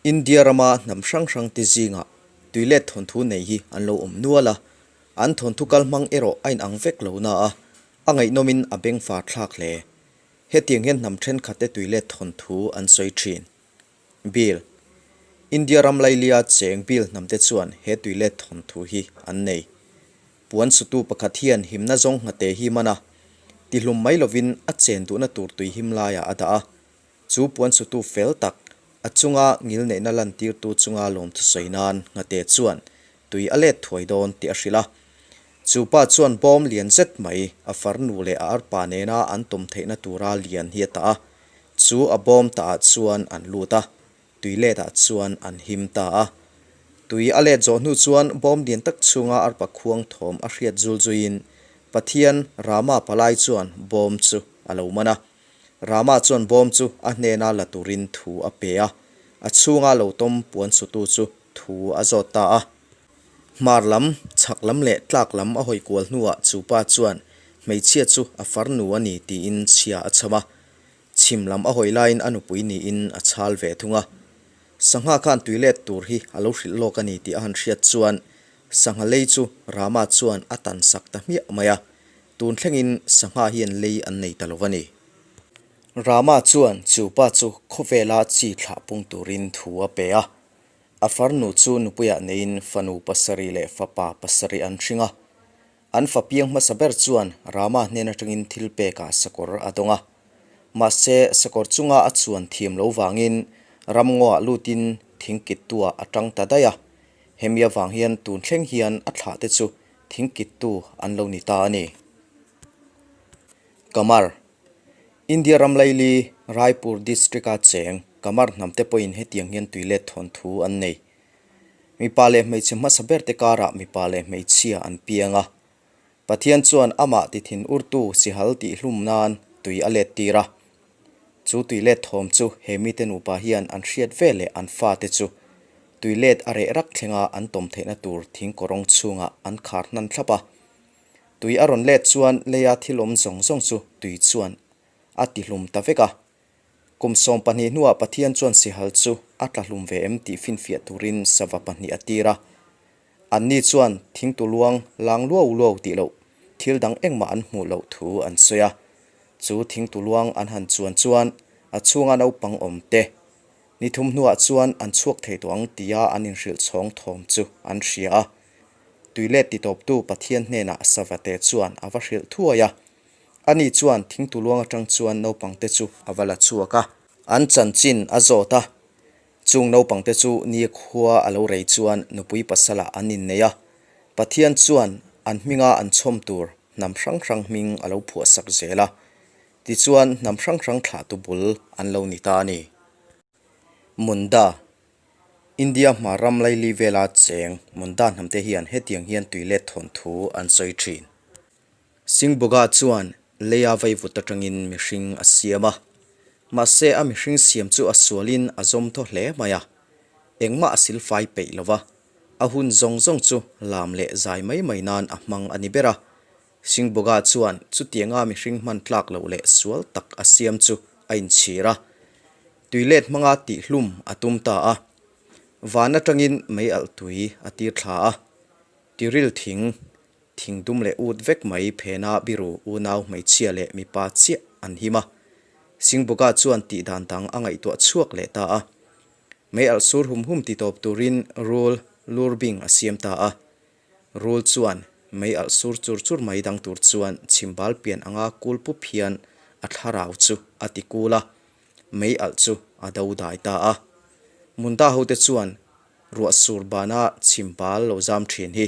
India rama hnam hrang hrangte zingah tuilet thawnthu nei hi an lo awm nual a, an thawnthu kalhmang erawh a inang vek lo na a, a ngaihnawmin a bengfar thlak hle. Hetiang hian hnam thenkhatte tuilet thawnthu an sawi thin. Bill. India ram lailia cheng Bill hnamte chuan he tuilet thawnthu hi an nei. Puan sutu pakhat hian himna zawng nghate hi man a, tihlum mai lovin a chen duhna tur tui him laiah a dah a. Chu puan sutu fel tak, a chunga ngilneihna lantirtu chunga lawmthu sawi nan nghate chuan tui a let thuai dawn tih a hrilh a. Chu pa chuan bawm lian zet mai a farnu leh a arpa nena an tawm theihna tura lian hi a tah a. Chu a bawm tahah chuan an lut a, tui letah chuan an him ta a. Tui a let zawh hnu chuan bawm lian tak chhunga arpa khuang thawm a hriat zul zuiin Pathian Rama palai chuan bawm chu a lo man a. Rama chuan bawm chu a hnena la turin thu a pe a, a chhunga lo tawm puan sutu chu thu a zawt ta a. Hmar lam, chhak lam leh tlak lam a hawi kual hnuah chu pa chuan hmeichhia chu a farnu a ni tiin chhia a chham a. Chhim lam a hawi laiin a nupui niin a chhal ve thung a. Sangha khan tui let tur hi a lo hrilh lawk a ni tih a han hriat chuan sangha lei chu Rama chuan a tan sak ta hmiah mai a. Tun thlengin sangha hian lei an nei ta lo a ni. Rama chuan chu pa chu khawvela chi thlah pung turin thu a pe a. A farnu chu nupuiah neiin fanu pasarih leh fapa pasarih an hring a. An fa piang hmasa ber chuan Rama hnen atangin thil pekah sakawr a dawng a. Mahse, sakawr chunga a chuan thiam lo vangin ramngaw-ah lutin thingkittu-ah a tang ta daih a. Hemi avang hian tun thleng hian a thlahte chu thingkittu an lo ni ta a ni. Kamar. India ram laili Raipur district-a cheng Kamar hnamte pawhin hetiang hian tuilet thawnthu an nei. Mipa leh hmeichhe hmasa berte karah mipa leh hmeichhia an piang a. Pathian chuan amah ti thin urtu sihal tihhlum nan tui a let tir a. Chu tuilet thawm chu he mite nupa hian an hriat ve leh an fate chu tuilet a reh rak thlenga an tawm theihna tur thing kawrawng chhungah an khar hnan thlap a. Tui a rawn let chuan leia thil awm zawng zawng chu tui chuan a tihlum ta vek a. Kum 12 hnuah Pathian chuan sihal chu a tlahlum ve em tih finfiah turin sava pahnih a tir a. Anni chuan thingtu luang lang luau luau tih loh thil dang engmah an hmuh loh thu an sawi a. Chu thingtu luang an han chuan chuan a chhunga naupang awm te ni thum hnuah chuan an chhuak thei tawh ang tia an inhrilh chhawng thawm chu an hria a. Tuilet titawptu Pathian hnenah Savate chuan a va hrilh thuai a. Ani chuan thingtu luang atang chuan naupangte chu a va la chhuak a. An chanchin a zawt a. Chung naupangte chu ni khua a lo rei chuan nupui pasalah an innei a. Pathian chuan an hminga an chhawm tur hnam hrang hrang hming a lo phuahsak zel a. Tichuan hnam hrang hrang thlahtu bul an lo ni ta a ni. Munda, India hma ram laili vela cheng Munda hnamte hian hetiang hian tuilet thawnthu an sawi thin. Singboga chuan leia vaivut atangin mihring a siam a, mahse a mihring siam chu a sualin a zawm thaw hle mai a, engmah a silfai peih lo va, a hun zawng zawng chu lam leh zai mai mai nan a hmang a ni ber a. Singboga chuan chutianga mihring hman tlak loh leh sual tak a siam chu a inchhir a. Tuilet hmanga tihhlum a tum ta a. Van atangin mei alh tui a tir thla a. Tiril thing, thing dum leh ut vek mai phena biru unau hmeichhia leh mipa chiah an him a. Singbuka chuan tih dan dang a ngaihtuah chhuak leh ta a. Mei alh sur hum hum titawp turin rul lur bing a siam ta a. Rul chuan mei alh sur chur chur mai dang tur chuan chhimbal pian anga kul pup hian a thlarau chu a ti kul a, mei alh chu a do dai ta a. Munda hote chuan ruah sur bana chhimbal lo zam thin hi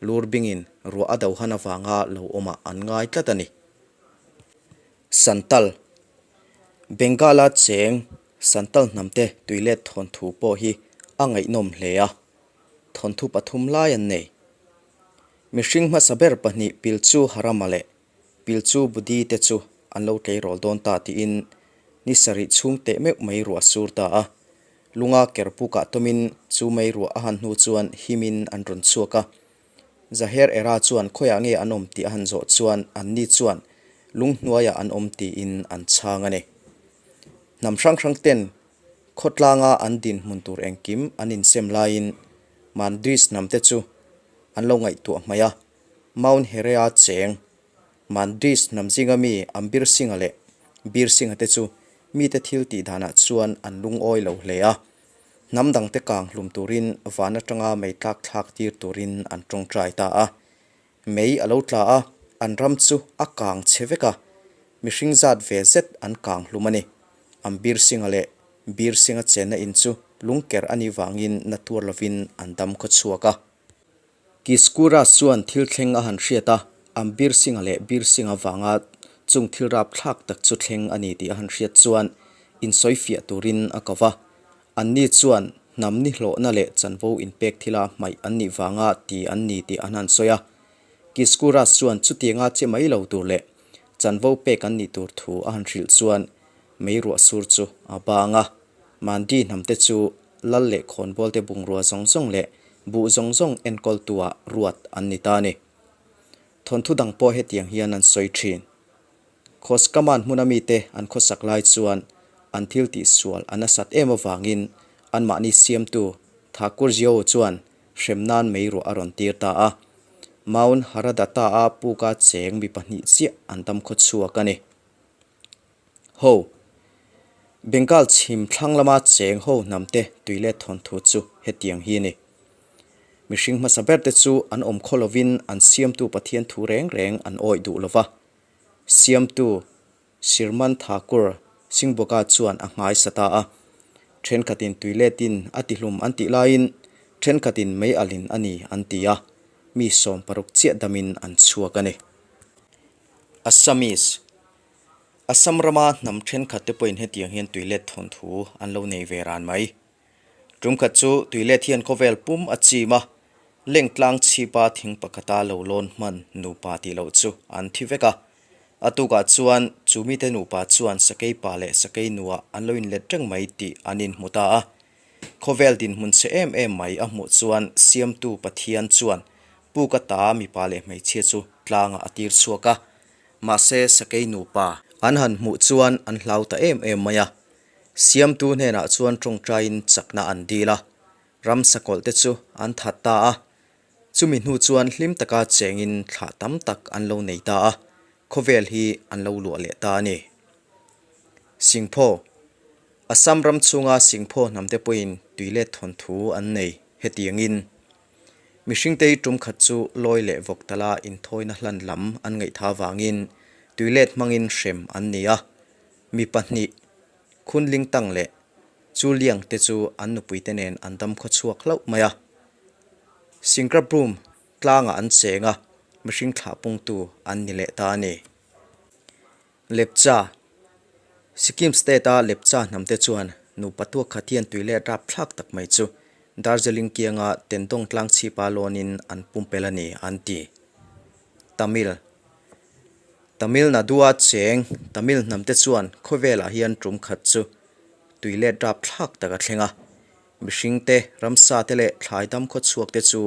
lur bingin ruah a do han avanga lo awmah an ngai tlat a ni. Santal, Bengal-a cheng Santal hnamte tuilet thawnthu pawh hi a ngaihnawm hle a. Thawnthu pathum lai an nei. Mihring hmasa ber pahnih Pilchu Harama leh Pilchu Budi te chu an lo tleirawl dawn ta tiin ni sarih chhung teh meuh mai ruah sur ta a. Lunga kerpukah tawmin chu mei ruah a han hnu chuan himin an rawn chhuak a. Zaher Era chuan khawiah nge an awm tih a han zawh chuan anni chuan lunghnuaiah an awm tiin an chhang a ni. Hnam hrang hrang ten. Khawtlanga an dinhmun tur engkim an insem laiin Mandis hnamte chu an lo ngaihtuah hmaih a, Mount Herea cheng Mandis hnam zinga mi Ambir Singh-a leh Bir Singh-a te chu mite thil tih danah chuan an lungawi lo hle a, hnam dangte kang hlum turin van atanga mei tlak thlak tir turin an tawngtai ta a. Mei a lo tla a, an ram chu a kang chhe vek a, mihring zat ve zet an kang hlum a ni. Ambir Singh-a leh Bir Singh-a chenna in chu lungker a nih vangin na tuar lovin an dam khaw chhuak a. Kiskuras chuan thil thleng a han hriat a, Ambir Singh-a leh Bir Singh-a vanga chung thil rap thlak tak chu thleng a ni tih a han hriat chuan insawi fiah turin a ko va. Anni chuan hnam ni hlawhna leh chanvo inpek thila hmaih an nih vanga ti an ni tih an han sawi a. Kiskuras chuan chutianga che mai lo tur leh chanvo pek an nih tur thu a han hrilh chuan mei ruah sur chu a bang a. Mandi hnamte chu lal leh khawnbawlte bungrua zawng zawng leh buh zawng zawng enkawltuah ruat an ni ta a ni. Thawnthu dang pawh hetiang hian an sawi thin. Khawskaman hmuna mite an khawsak lai chuan an thil tihsual a nasat em avangin anmahni siamtu Thakur Jio chuan hrem nan mei ruah a rawn tir ta a. Mount Haradatta-a puka cheng mi pahnih chiah an dam khawchhuak a ni. Ho. Bengal chhim thlang lama cheng ho hnamte tuilet thawnthu chu hetiang hi a ni. Mihring hmasa berte chu an awm khaw lovin an siamtu Pathian thu reng reng an awih duh lova. Siamtu Sirman Thakur Singboka chuan a nghaisa ta a. Thenkhatin tuiletin a tihlum an tih laiin thenkhatin mei alin a ni an ti a, mi 60 chiah damin an chhuak a ni. Assamese Assam rama hnam thenkhat te pawhin hetiang hian tuilet thawnthu an lo nei ve ran mai. Tumkhat chu tuilet hian khawvel pum a chim a, lengtlang chhipa thing pakhata lo lawn hman nupa tih loh chu an thi vek a. A tukah chuan chu mite nupa chuan sakei pa leh sakei nuah an lo inlet reng mai tih an inhmu ta a. Khawvel dinhmun chhe em em mai a hmuh chuan Siamtu Pathian chuan puk ata mipa leh hmeichhia chu tlangah a tir chhuak a. Mahse sakei nupa an han hmuh chuan an hlau ta em em mai a. Siamtu hnenah chuan tawngtaiin chakna an dil a, ramsa kawlh te chu an that ta a. Chumi hnu chuan hlim taka chengin thlah tam tak an lo nei ta a, khawvel hi an lo luah leh ta a ni. Singpho Assam ram chhunga Singpho hnamte pawhin tuilet thawnthu an nei hetiangin. Mihringte hi tum khat chu lawi leh vawk tala inthawina hlan lam an ngaihtha vangin tuilet hmangin hrem an ni a. Mi pahnih, Khunling Tang leh Chu Liang te chu an nupuite nen an dam khaw chhuak hlauh mai a. Singrabrum tlangah an cheng a, mihring thlah pungtu an ni leh ta a ni. Lepcha, Sikkim State-a Lepcha hnamte chuan nupa tuak khat hian tui leh rap thlak tak mai chu Darjeeling kianga Tendong tlang chhipa lawnin an pumpelh a ni an ti. Tamil. Tamil Nadu-a cheng Tamil hnamte chuan khawvelah hian tum khat chu tui let rap thlak tak a thleng a. Mihringte, ramsa te leh thlai dam khawchhuak te chu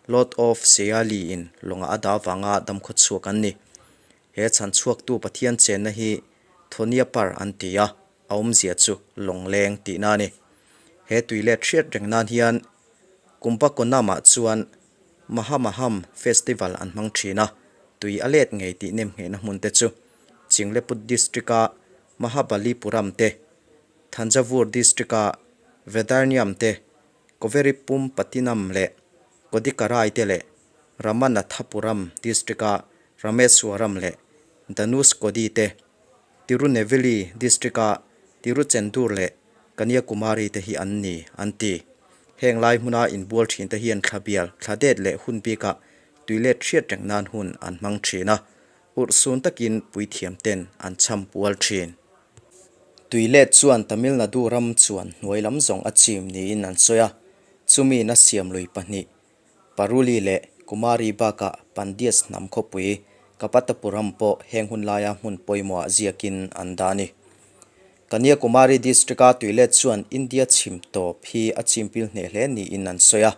Lord of Seyali-in lawngah a dah vanga dam khawchhuak an ni. He chhanchhuaktu Pathian chenna hi Thoniapar an ti a, a awmzia chu lawngleng tihna a ni. He tui let hriat reng nan hian Kumbakonam-ah chuan Mahamaham Festival an hmang thin a, tui a let ngei tih nemnghehna hmun te chu Chingleput District-a Mahabalipuram te, Thanjavur District-a Vedarniam te, Koveripumpatinam leh Kodikarai te leh Ramanathapuram District-a Rameswaram leh Dhanushkodi te, Tirunelveli District-a Tiruchendur leh Kanyakumari te hi an ni, an ti. Heng lai hmuna inbual thin te hian thla bial, thla det leh hun bikah tuilet hriat reng nan hun an hmang thin a, urhsun takin puithiam ten an cham pual thin. Tuilet chuan Tamil Nadu ram chuan hnuai lam zawng a chim niin an sawi a, chumi na siam lui pahnih Paruli leh Kumari bakah Pandyas hnam khawpui Kapatapuram pawh heng hun laia hmun pawimawhah ziakin an dah a ni. Kanyakumari district-a tuilet chuan India chhim tawp hi a chimpil hneh hle niin an sawi a,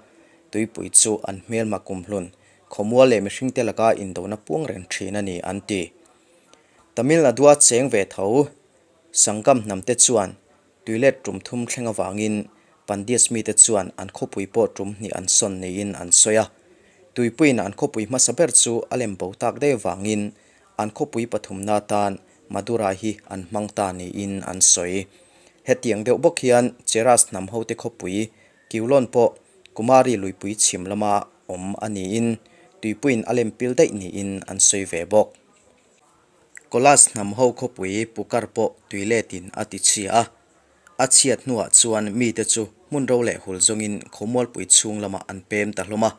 tuipui chu an hmelma kumhlun, khawmual leh mihringte laka indona puang reng thin a ni an ti. Tamil Nadu-a cheng ve tho Sangam hnamte chuan. Tuilet tum thum thleng avangin Pandias mite chuan an khawpui pawh tum hnih an sawn niin an sawi a. Tuipuiin an khawpui hmasa ber chu a lem bo tak daih avangin an khawpui pathumna atan Madurai hi an hmang ta niin an sawi. Hetiang deuh bawk hian Cheras hnam hote khawpui Kiulon pawh Kumari luipui chhim lama awm a niin tuipuiin a lem pil daih niin an sawi ve bawk. Kolas hnam ho khawpui Pukar pawh tuiletin a ti chhia a, a chhiat hnuah chuan mite chu hmun ro leh hul zawngin khawmualpui chhung lamah an pem ta hlawm a.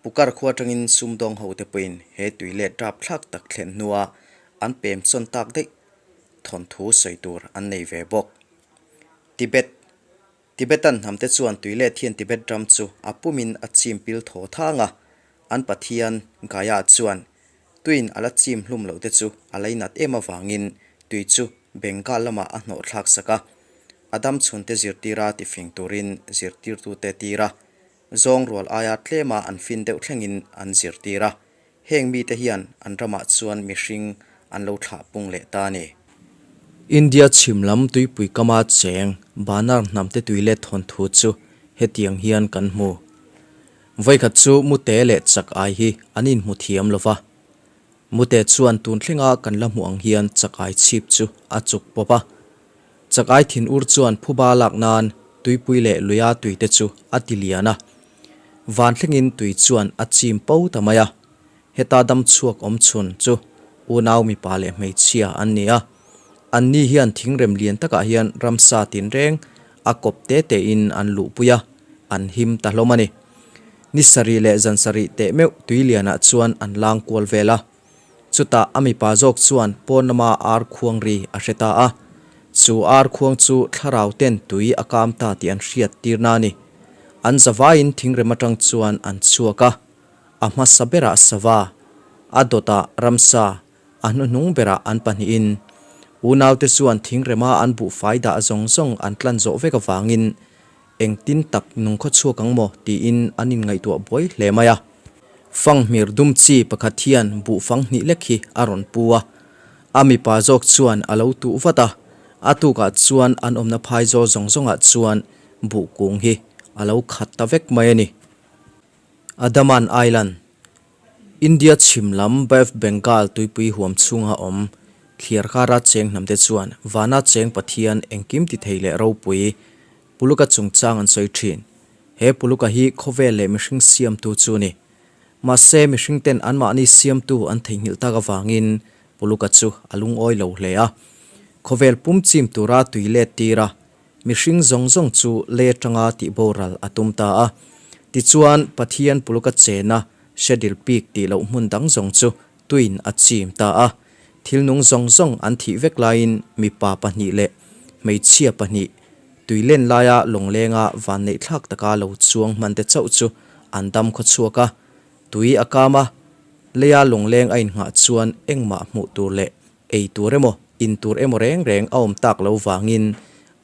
Pukar khua atangin sumdawng hote pawhin he tuilet rapthlak tak thlen hnua an pem chawn tak daih thawnthu sawi tur an nei ve bawk. Tibet Tibetan hnamte chuan tuilet hian Tibet ram chu a pumin a chim pil thaw thang a, an pathian Gaya chuan tuiin a la chim hlum loh te chu a leinat em avangin tui chu Bengal lamah a hnawh thlak sak a, a dam chhunte zirtira tifing turin zirtirtute tir a, zawng rual aia tlema an fin deuh thlengin an zirtir a. Heng mite hian an ramah chuan mihring an lo thlah pung leh ta a ni. India chhim lam tuipui kama cheng Banar hnamte tui let thawnthu chu hetiang hian kan hmu. Vawikhat chu Mute leh Chak ai hi an inhmu thiam lo va. Mute chuan tun thlenga kan la hmuh ang hian Chak ai chhip chu a chuk pawp a. Chak ai thin ur chuan phuba lak nan tuipui leh luia tuite chu a ti lian a. Van thlengin tui chuan a chim po ta mai a, heta dam chhuak awm chhun chu unau mipa leh hmeichhia an ni a. Anni hian thingrem lian takah hian ramsa tinreng a kawp te tein an luhpui a, an him ta hlawm a ni. Ni sarih leh zan sarih teh meuh tui lianah chuan an lang kual vel a. Chutah a mipa zawk chuan pawn lama ar khuang ri a hre ta a. Chu ar khuang chu thlarau ten tui a kam ta tih an hriat tirna a ni. An zavaiin thingrem atang chuan an chhuak a. A hmasa berah sava, a dawtah ramsa, a hnuhnung berah an pahnihin. Unaute chuan thingrema an buhfai dah zawng zawng an tlan zawh vek avangin Engtin tak nung khaw chhuak ang maw? tiin an inngaihtuah buai hle mai a. Fanghmir dum chi pakhat hian buhfang hnih lek hi a rawn pu a. A mipa zawk chuan a lo tuh vat a, a tukah chuan an awmna phaizawl zawng zawngah chuan buh kung hi a lo khat ta vek mai a ni. Adaman Island, India chhim lam Bay of Bengal tuipui huam chhunga awm thliar kara cheng hnamte chuan vana cheng Pathian engkim ti thei leh ropui Puluka chungchang an sawi thin. He Puluka hi khawvel leh mihring siamtu chu a ni. Mahse mihringten anmahni siamtu an theihnghilh tak avangin Puluka chu a lungawi lo hle a. Khawvel pum chim tura tui let tir a, Mihring zawng zawng chu lei atanga tihboral a tum ta a. Tichuan, Pathian puluka chena Schedule Peak tih loh hmun dang zawng chu tuin a chim ta a. Thil nung zawng zawng an thih vek laiin mipa pahnih leh hmeichhia pahnih tui len laia lawnglenga vanneihthlak taka lo chuang hman te chauh chu an dam khaw chhuak a. Tui a kam a, leia lawngleng a innghah chuan engmah hmuh tur leh Ei tur emaw, in tur emaw reng reng a awm tak lo vangin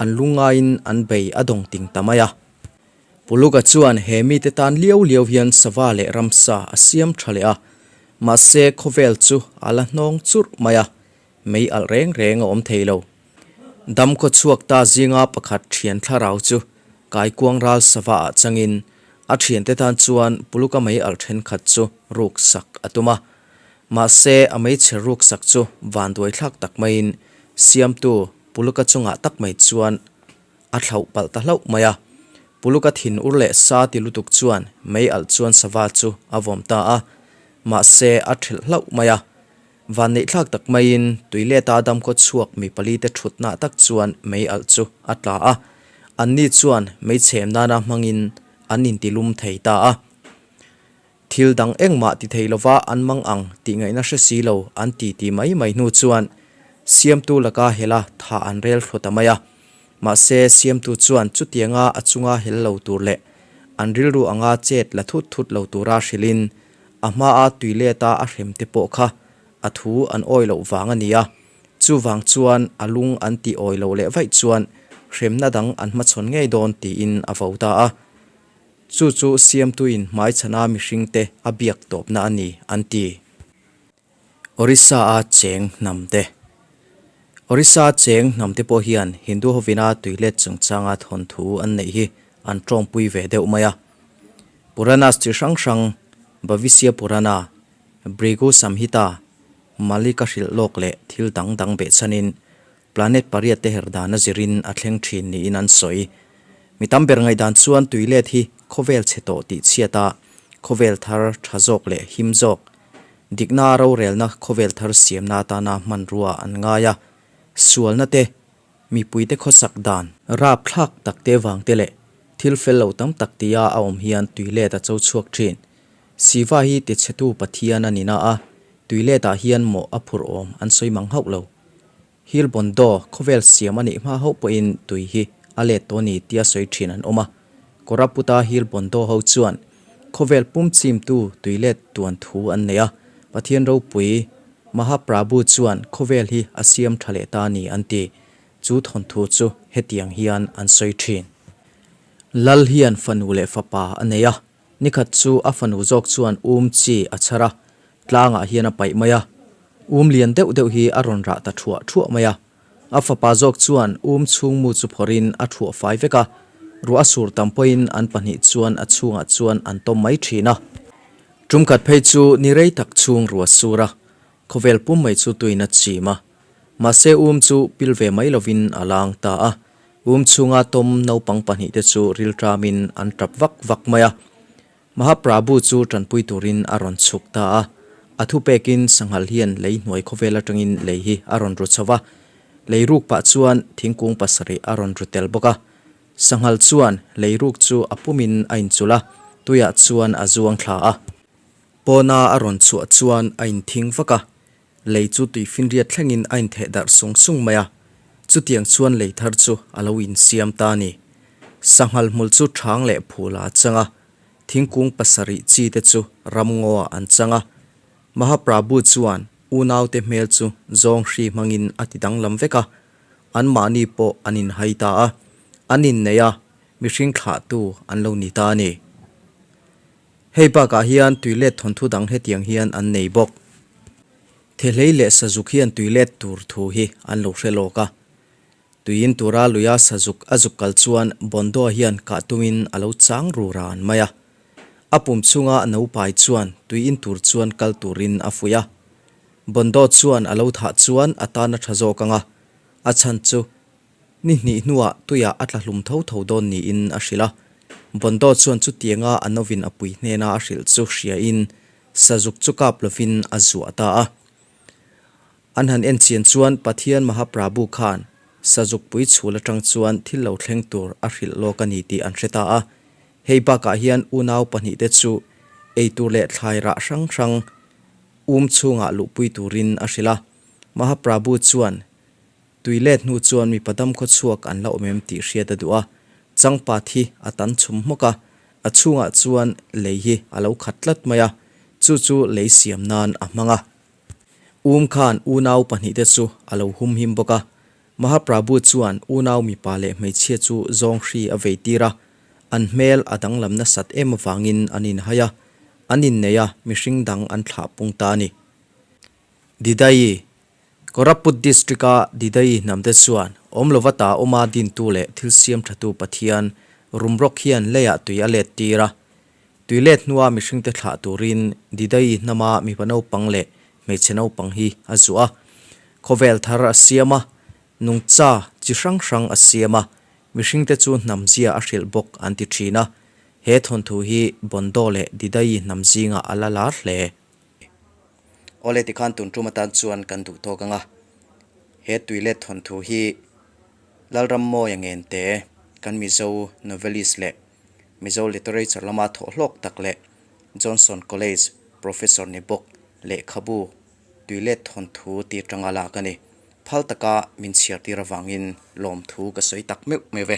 an lungngaiin an bei a dawng ting ta mai a. Puluka chuan he mite tan liau liau hian sava leh ramsa a siam tha leh a, mahse khawvel chu a la hnawng churh mai a, mei alh reng reng a awm thei lo. Damkhaw chhuak ta zinga pakhat thian thlarau chu kaikuang ral sava ah changin a thiante tan chuan Puluka mei alh thenkhat chu ruk sak a tum a, Mahse, a meichher ruksak chu vanduaithlak tak maiin siamtu Puluka chungah tak mai chuan a thlauh palh ta hlauh mai a. Puluka thin ur leh sa ti lutuk chuan mei alh chuan sava chu a vawm ta a, mahse a thelh hlauh mai a. Vanneihthlak tak maiin tuileta damkaw chhuak mi palite thutnah tak chuan mei alh chu a tla a, anni chuan meichhem nana hmangin an intilum thei ta a. Thil dang engmah ti thei lova an mang ang tih ngaihna hre si lo an ti ti mai mai hnu chuan Siamtu laka hela tha an rel thlu ta mai a. Mahse Siamtu chuan chutianga a chunga hel lo tur leh an rilru anga chet la thut thut lo tura hrilhin a hmaa tui leta a hrem te pawh kha a thu an awi loh vang a ni a. Chuvang chuan a lung an tih awi loh leh vaih chuan hremna dang an hmachhawn ngei dawn tiin a vo ta a. Chu chu siamtuin hmaichhana mihringte a biak tawpna a ni, an ti. Orissa-a cheng hnamte. Orissa cheng hnamte pawh hian Hindu hovina tuilet chungchanga thawnthu an neih hi an tawngpui ve deuh mai a. Puranas chi hrang hrang, Bhavishya Purana, Bhrigu Samhita, Malika hrilh lawk leh thil dang dang behchhanin Planet pariat te her dan a zirin a thleng thin niin an sawi. Mi tam ber ngaihdan chuan tuilet hi khawvel chhe tawh tih chhiat a, khawvel thar tha zawk leh him zawk, dikna rorelna khawvel thar siamna atana hmanrua an ngai a, sualna te, mipuite khawsak dan, rapthlak tak te vang te leh thil fel lo tam tak tia a awm hian tuilet a cho chhuak thin. Siva hi tichhetu Pathian a ni na a, tuiletah hian mawh a phurh awm an sawi mang hauh lo. Hill Bondo khawvel siam a nih hma hauh pawhin tui hi a let tawh a ni tia sawi thin an awm a. Koraputa Hill Bondo ho chuan khawvel pum chimtu tui let tuan thu an nei a, Pathian ropui Mahaprabhu chuan khawvel hi a siam tha leh ta a ni an ti. Chu thawnthu chu hetiang hian an sawi thin. Lal hian fanu leh fapa a nei a, Nikhat chu a fanu zawk chuan um chi a chhar a, tlangah hian a paih mai a. Um lian deuh deuh hi a rawn rah ta thuah thuah mai a. A fapa zawk chuan um chhungmu chu phawrhin a thuah fai vek a, ruah a sur tam pawhin an pahnih chuan a chhungah chuan an tawm mai thin a. Tumkhat phei chu ni rei tak chhung ruah sur a, khawvel pum mai chu tuin a chim a. Mahse um chu pil ve mai lovin a lang ta a, Um chhunga tawm naupang pahnihte chu rilṭamin an ṭap vak vak mai a. Mahaprabhu chu ṭanpui turin a rawn chhuk ta a. A thupekin sanghal hian lei hnuai khawvel aṭangin lei hi a rawn ru chho va. Lei ruk pah chuan thingkung pasarih a rawn ru tel bawk a. Sanghal chuan lei ruk chu a pumin a inchulh a, tuiah chuan a zuang thla a. Pawna a rawn chhuah chuan a inthing vak a, Lei chu tuifinriat thlengin a intheh darh sung sung mai a, chutiang chuan lei thar chu a lo insiam ta a ni. Sanghal hmul chu ṭhang leh phul ah a chang a, thingkung pasarih chi te chu ramngaw ah an chang a. Mahaprabhu chuan unaute hmel chu zawng hri hmangin a ti danglam vek a, anmahni pawh an inhai ta a, an inneih a, mihring thlahtu an lo ni ta a ni. Hei bakah hian tuilet thawnthu dang hetiang hian an nei bawk. Thehlei leh sazuk hian tuilet tur thu hi an lo hre lawk a. Tuiin tura luia sazuk a zuk kal chuan Bondoa hian kah tumin a lo chang ru ran mai a. A pum chhunga a naupai chuan tuiin tur chuan kal turin a fuih a. Bondo chuan a lo thah chuan a tan a tha zawk ang a, a chhan chu Ni hnih hnuah tuiah a tla hlum tho tho dawn niin a hrilh a. Bondo chuan chutianga a novin a pui hnena a hrilh chu hriain sazuk chu kap lovin a zuah ta a. An han en chian chuan Pathian Mahaprabhu khan sazuk pui chhul atang chuan thil lo thleng tur a hrilh lawk a ni tih an hre ta a. Hei bakah hian unau pahnihte chu eitur leh thlai rah hrang hrang um chhungah luhpui turin a hrilh a. Mahaprabhu chuan Tui let hnu chuan mipa dam khaw chhuak an la awm em tih hriat a duh a, changpat hi a tan chhum hmawk a, a chhungah chuan lei hi a lo khat tlat mai a, chu chu lei siam nan a hmang a. Um khan unau pahnihte chu a lo humhim bawk a, Mahaprabhu chuan unau mipa leh hmeichhia chu zawng hri a vei tir a, an hmel a danglam nasat em avangin an inhai a, an innei a, mihring dang an thlah pung ta a ni. Didai Koraput District-a Didai hnamte chuan awm lova ta awma dintu leh thil siam thatu Pathian rumrawk hian leiah tui a let tir a. Tui let hnua mihringte thlah turin Didai hnama mipa naupang leh hmeichhe naupang hi a zuah a. Khawvel thar a siam a, nungcha chi hrang hrang a siam a, mihringte chu hnamzia a hrilh bawk an ti thin a. He thawnthu hi Bondo leh Didai hnam zingah a la lar hle. Awle tikhan tun tum atan chuan kan duh tawk ang a, he tuilet thawnthu hi Lalrammawia Ngente kan Mizo novelist leh Mizo literature lama thawh hlawk tak leh Johnson College professor ni bawk lehkhabu tuilet thawnthu tir tanga lak a ni. Phal taka min chhiar tir avangin lawmthu ka sawi tak meuh meuh e.